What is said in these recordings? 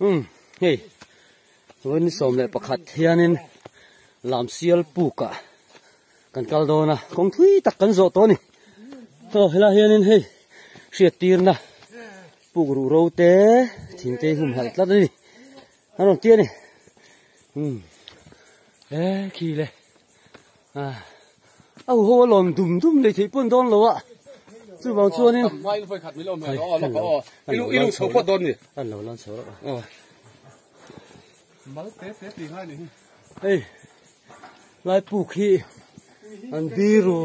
Um hei vawiin 11 hianin Lamsial pukah kan kal dawn a kawng thui tak kan zawh tawh a ni. Aw helai hianin hei hriat tirna puk ruh ro te thing te humhalh tlat a ni a rawn ti a ni. Um e khi le ah a huho a lawm dum dum lei theih pawn dawn lo a chuvang chuanin an lo lan chho reuh a. Hei lai puk hi an biru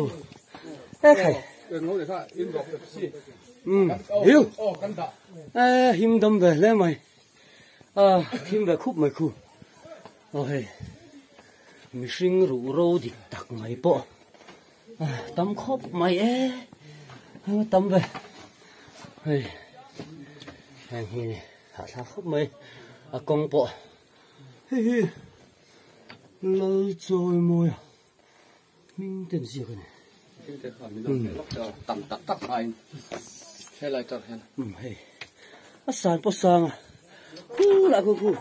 e khai um hiu e him dam ve hle mai a thim ve khup mai khu aw hei mihring ruh ro dik tak mai pawh tam khawp mai e tam ve hei heng hi hahthlak khawp mai a kawng pawh hei hi Lalchawimawi hming te an ziak a ni. Tam tak tak hmain helai tar hian. Um hei a san pawh sang a khu lah khu khu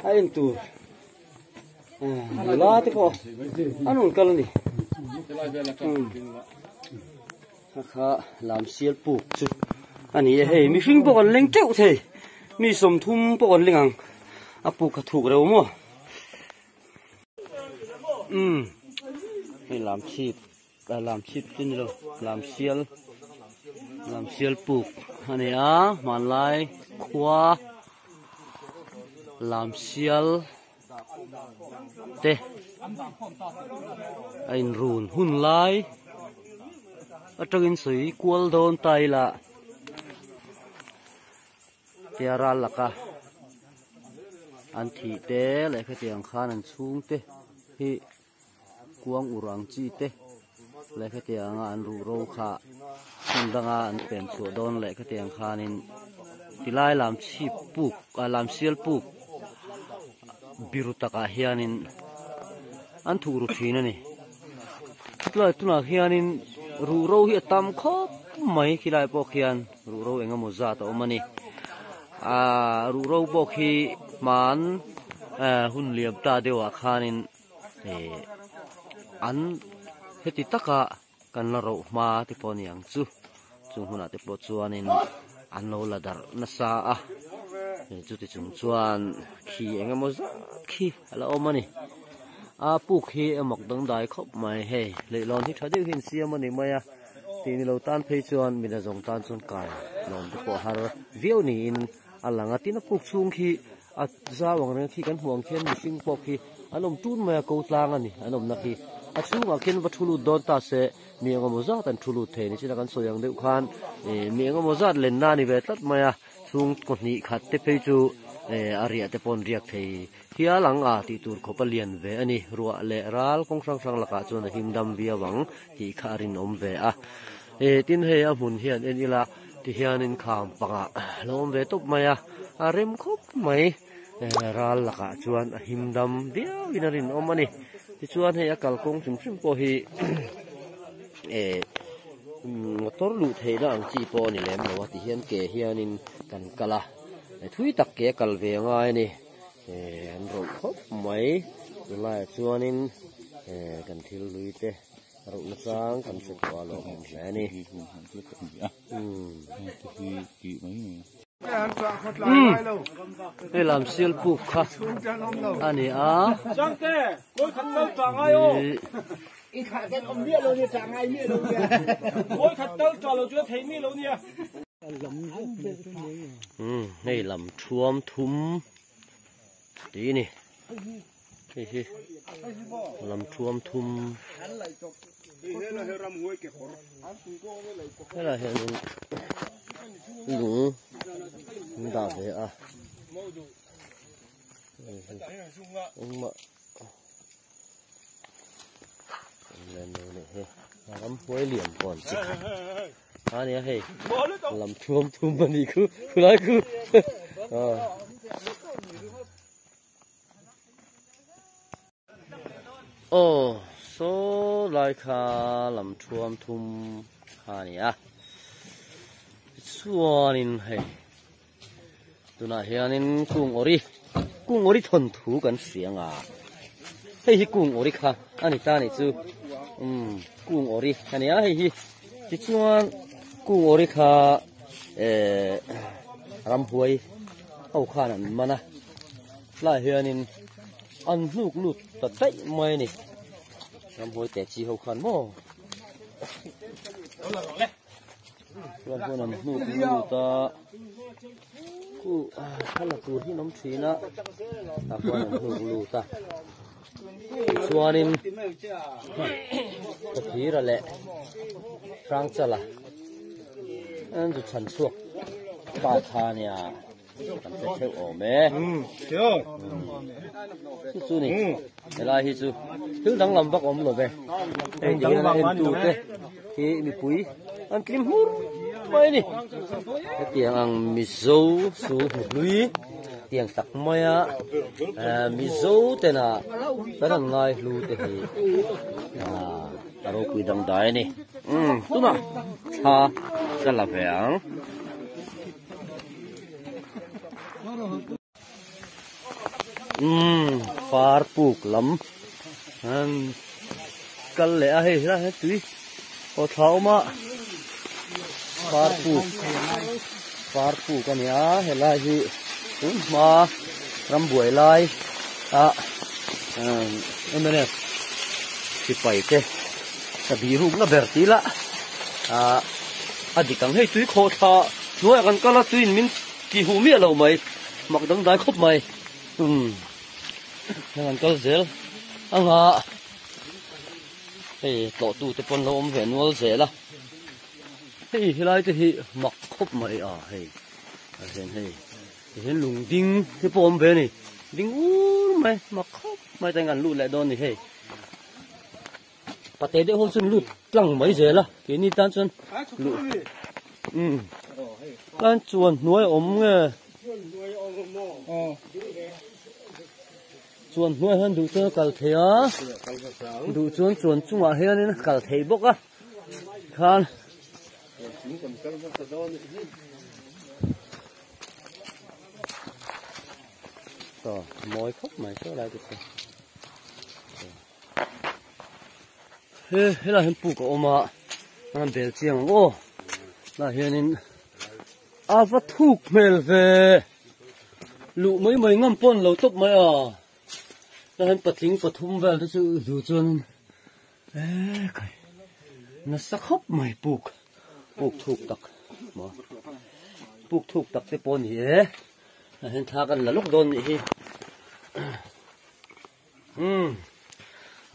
a en tur nula te pawh an rawn kal a ni. Kha kha lam sial puk chu a ni e hei mihring pawh kan leng teuh thei mi 30 pawh kan leng ang a puk kha thuk reuh maw umm hei lam chhip ah lam chhip chu ni lo lam sial lam sial puk a ni a hmanlai khua lam sial te a inrun hun lai atangin sawi kual dawn ta ila tia ral laka an thih te leh khatiang khan an chhung te hi kuang ur ang chi te leh khatianga an ruh ro kha hmun danga an pen chhuah dawn leh khatiang khanin tilai lam chhip puk ah lam sial puk biru takah hianin an thuh ru thin a ni chutlai tunah hianin ruh ro hi a tam khawp mai khilai pawh khian ruh ro eng emaw zat a awm a ni ah ruh ro pawh khi hman hun liam ta deuhah khanin. eh an heti taka kan la roh hma te pawh a ni ang chu chung hunah te pawh chuanin an lo la darh nasa a chuti chung chuan khi eng emaw zat khi a la awm a ni a puk hi a mak dangdai khawp mai hei leihlawn hi tha deuh hi an siam a ni mai a tih ni lo tan phei chuan mi nazawng tan chuan kai lawm te pawh har viau niin a lang a tin a puk chhung khi A zau ang reng khi kan hmuh ang khian mihring pawh khi an awm tun mai a, ko tlang a ni an awmna khi. A chhungah khian va thu lut dawn ta se mi engemaw zat an thu lut thei a ni. Chutah kan sawi ang deuh khan ih mi engemaw zat lenna a ni ve tlat mai a, chhung kaw hnih khat te phei chu eh a riah te pawh an riak thei hial ang a tih tur khawp a lian ve a ni. Ruah leh ral kawng hrang hrang lakah chuan a him dam viau ang tih kha a rinawm ve a. Eh tin hei a hmun hian en ila tihianin kham pangah a lo awm ve tawp mai a, a rem khawp mai eh ral lakah chuan a him dam viau in a rinawm a ni. Tichuan hei a kalkawng hrim hrim pawh hi eh motor luh theihna ang chi pawh a ni lem lo a tihian ke hianin kan kal a, thui tak ke a kal ve a ngai a ni. Eh an rawlh khawp mai tunlaiah chuanin eh kan thil hlui te. Ruhna chang kan hre tawh a lawmawm hle a ni. Hei lam sial puk kha a ni a. Hei lam thuam thum tih a ni. Hei hi lam thuam thum helaiah hianin lung an dah ve a engmah ramhuai lian pawh an chi khat a nia hei lam thuam thum a nih khu khulai khu Aw saw lai kha lam thuam thum kha a ni a tichuanin hei Tunah hianin kung awri kung awri thawnthu kan hria ang a hei hi kung awri kha a ni ta a nih chu umm kung awri a nia hei hi tichuan kung awri kha ehh ramhuai ho khan an man a tlaiah hianin an hnuk lut ta daih mai a ni ramhuai teh chi ho khan maw. Chuan huan an hnuk lut a khu thla la tur hi an awm thin a tah huan an hnuk lut a tichuanin Khawthira leh Hrangchala an zu chhan chhuak ta kha ania. Kan hre theuh awm e. Chu chu ni. Helai hi chu thil danglam vak awm lo ve. Hei ti hian a entu te hi mipui an tlim hmur mai a ni. Hetiang ang Mizo su hmuhlui tiang tak maia Mizo tena kan han ngai hlu te hi a ropui dangdai a ni. Tunah thla ka la ve ang. Umm par puk lam an kal leh a hei helai hian tui aw thla awm a par puk par puk a ni a helai hi tun hma rambuai lai a mnf sipai te ka bihrukna ber tih lah ah a dik ang hei tui khawh thla hnuaiah kan kal a tuiin min tih huh miah lo mai mak dangdai khawp mai umm heng an kal zel anga hei tlawh tu te pawn lo awm ve nual zel a hei helai te hi mak khawp mai a hei a hian hei tihian lung ding te pawh awm ve a ni ding ur mai mak khawp mai te an lut leh dawn a ni hei. Pate deuh ho chuan lut tlang mai zel a keini tan chuan luh umm tan chuan hnuai a awm nge chuan hnuai hian duh chuan a kal thei a duh chuan chuan chungah hianin a kal thei bawk a tikhan saw mawi khawp mai saw lai te chu. He helai hian puk a awm a an bel chiang ang aw lah hianin a va thuk hmel ve luh mai mai ngam pawh an lo tawp mai a lah hian patling pathum vel te chu duh chuan e khai nasa khawp mai puk puk thuk tak maw puk thuk tak te pawh a ni e ah hian thla kan la lawk dawn nih hi. Umm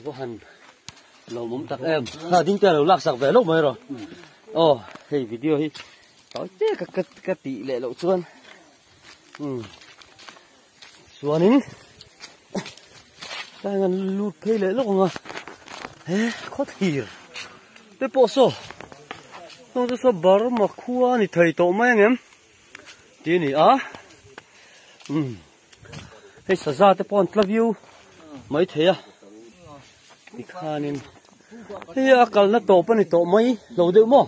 va han lawmawm tak em ha ding te lo lak sak ve lawk mai rawh aw hei video hi tawi te ka ka ka tih leh loh chuan umm chuanin tlai an lut phei leh lawk ang a he khaw thlir te pawh saw heng chu saw Burma khua a ni thei tawh mai ang em tih a ni a umm. Hei saza te pawh an tla viau mai thei a tikhanin hei a kalna tawp a ni tawh mai lo deuh maw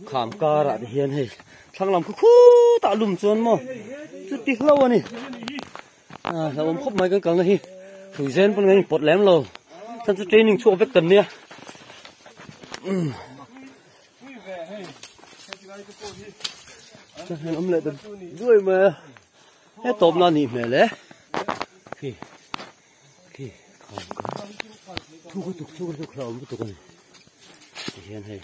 kham karah te hian hei thlang lam khu khutah lum chuan maw chuti hlo a ni a hlauhawm khawp mai kan kalna hi hrui zen pawn kan inpawt lem lo chhan chu training chhuak vek kan nia. Chuan awm leh ta duai mai a he tawp na nih hmel e khi khi kham kha thu ka tuk thu ka tuk hlauhawm lutuk a ni tihian hei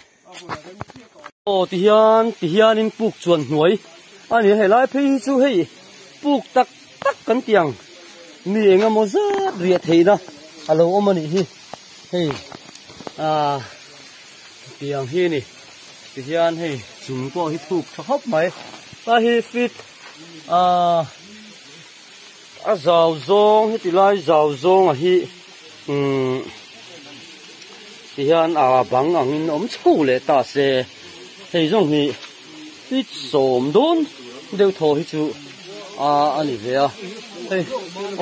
aw tihian tihianin puk chuan hnuai a ni helai phei hi chu hei puk tak tak kan ti ang mi engemaw zat riah theihna a lo awm a nih hi hei ah. Tiang hi a ni tihian hei chung pawh hi thuk tha khawp mai ta hi fit ah a zau zawng heti lai zau zawng a hi umm tihian a bang angin awm chho leh ta se hei zawng hi fit sawm dawn deuh thaw hi chu a a ni ve a hei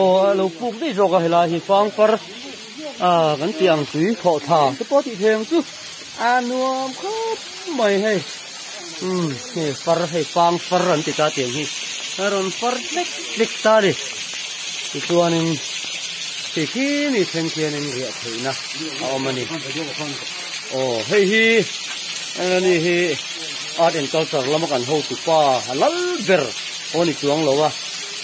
aw a lo puk daih zawk a helai hi fangpar ah kan tih ang tui thawh thla te pawh tih thei ang chu a nuam khawp. mai hei umm hei far hei fang far an ti ta tiang hi a rawn far hlek hlek ta a ni tichuanin hei khi mi thleng khianin riah theihna a awm a ni aw hei hi ani hi art and culture lama kan hotu pa a lal ber pawh a ni chuang lo a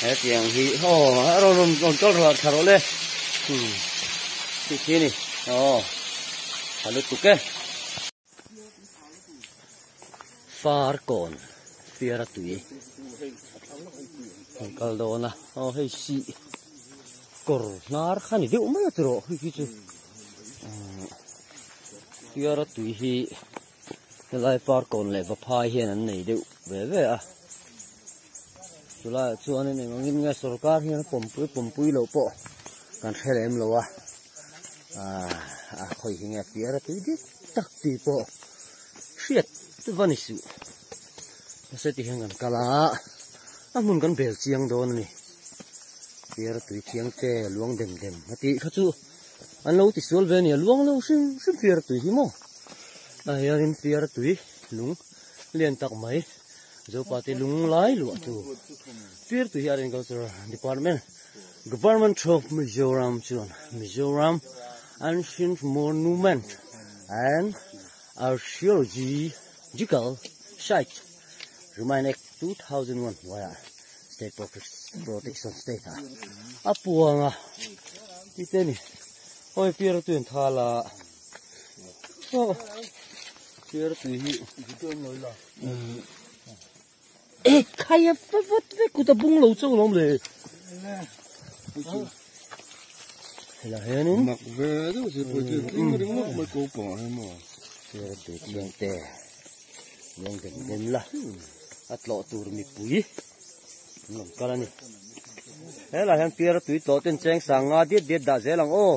hetiang hi aw a rawn rawn kal rawh thla rawh le umm khi khi a ni aw tha lutuk e. Far kawn fiara tui an kal dawn a aw hei sih kawr hnar kha ni deuh mai a ti rawh hei khi chu fiara tui hi helai far kawn leh vaphai hian an nei deuh ve ve a chulaiah chuanin eng angin nge sorkar hian a pawmpui pawmpui loh pawh kan hre lem lo a ah a khawi hi nge fiara tui dik tak tih pawh hriat va ni suh nasa ti hian kan kal a a hmun kan bel chiang dawn a ni fiara tui thiang te luang dem dem a tih kha chu an lo ti sual ve a ni a luang lo hrim hrim fiara tui hi maw ah hianin fiara tui lung lian tak mai Zopate lung lai luah chu fiara tui hi agriculture department government of Mizoram chuan Mizoram ancient monument and archaeological site remain act 2001 hnuaiah state protection state ah a puang a tite ni hawi piar tui an thal a aw piar tui hi e khai a va vat vek kut a bung lo chauh alawm le helai hianin mak ve deuh si pawh chu tling ringawt mai ko pawh hi maw sir tui thiang te lawng den den la a tlawh tur mipui an rawn kal a ni helai hian piar tui tlawh ten cheng sang nga diat diat dah zel ang aw.